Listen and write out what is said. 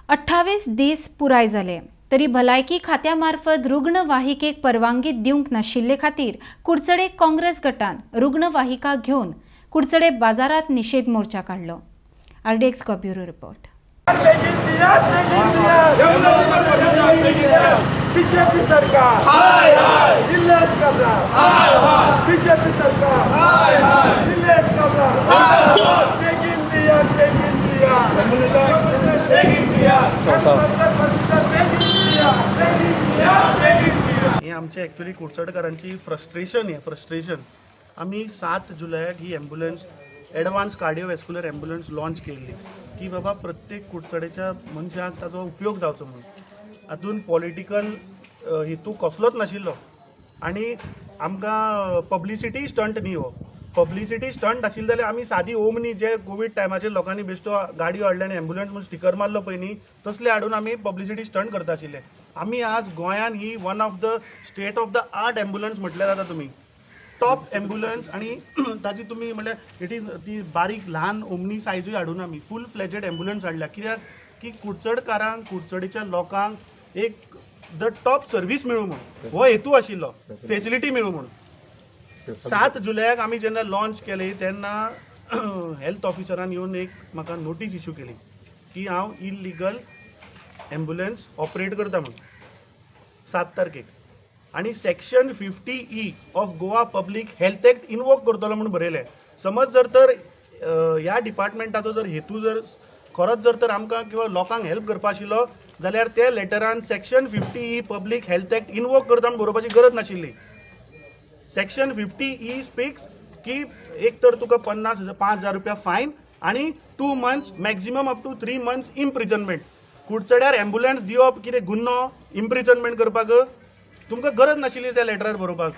28 दीस पुराय जाले तरी भलायकी खात्या मार्फत रुग्णवाहिकेक परवानगी दिवंक नाशिल्ले खातीर कुडचडे काँग्रेस गटान रुग्णवाहिका घेवन कुडचडे बाजारात निशेध मोर्चा काडलो. RDX bureau report. बीजेपी सरकार हाय हाय, निलेश काब्रा हाय हाय, बीजेपी सरकार हाय हाय, निलेश काब्रा हाय हाय. बेगीन दिया, बेगीन दिया, बेगीन दिया, बेगीन दिया, बेगीन दिया, बेगीन दिया. हे आमचे एक्चुली कुडचडकारांची फ्रस्ट्रेशन, हे फ्रस्ट्रेशन आमी 7 जुलयाक ही ambulance, advance cardiovascular ambulance launch केल्ली की बाबा प्रत्येक कुडचडेच्या मनशाक ताचो उपयोग जावचो म्हणून. हातून पॉलिटिकल हेतू कसलोच नाशिल्लो आनी आमकां पब्लिसिटी स्टंट न्ही हो. पब्लिसिटी स्टंट आशिल्ले जाल्यार आमी सादी ओमनी, जे कोवीड टायमाचेर लोकांनी बेश्टो गाडयो हाडले आनी एम्बुलन्स म्हणून स्टिकर मारलो पळय न्ही, तसले हाडून आमी पब्लिसिटी स्टंट करता आशिल्ले. आमी आज गोंयान ही one of the state of the art ambulance म्हटल्यार जाता तुमी, टॉप एम्बुलन्स. आनी ताची तुमी म्हणल्यार it is ती बारीक ल्हान ओमनी सायजूय हाडून आमी फूल फ्लेजेड एम्बुलन्स हाडल्या, कित्याक की कुडचडकारांक, कुडचडीच्या लोकांक एक the top service मेळूं म्हणून हो हेतू आशिल्लो, फेसिलिटी मेळूं म्हणून. 7 जुलयाक आमी जेन्ना लॉन्च केली तेन्ना हेल्थ ऑफिसरान येवन एक म्हाका नोटीस इशू केली की हांव इलिगल एम्बुलन्स ऑपरेट करता म्हणून 7 तारखेक आनी section 50E of Goa Public Health Act invoke करतलो म्हणून बरयलें. समज जर तर ह्या डिपार्टमेंटाचो जर हेतू जर खरोच जर तर आमकां किंवा लोकांक हेल्प करपा आशिल्लो जाल्यार ते लेटरान section 50E Public Health Act invoke करता म्हूण बरोवपाची गरज नाशिल्ली. सेक्शन 50E speaks की एक तर तुका 50,000, 5,000 रुपया फायन आनी 2 months, maximum up to 3 months imprisonment. कुडचड्यार ambulance दिवप कितें गुन्नो इम्प्रिजनमेंट करपाक? तुमकां गरज नाशिल्ली त्या लेटरार बरोवपाक.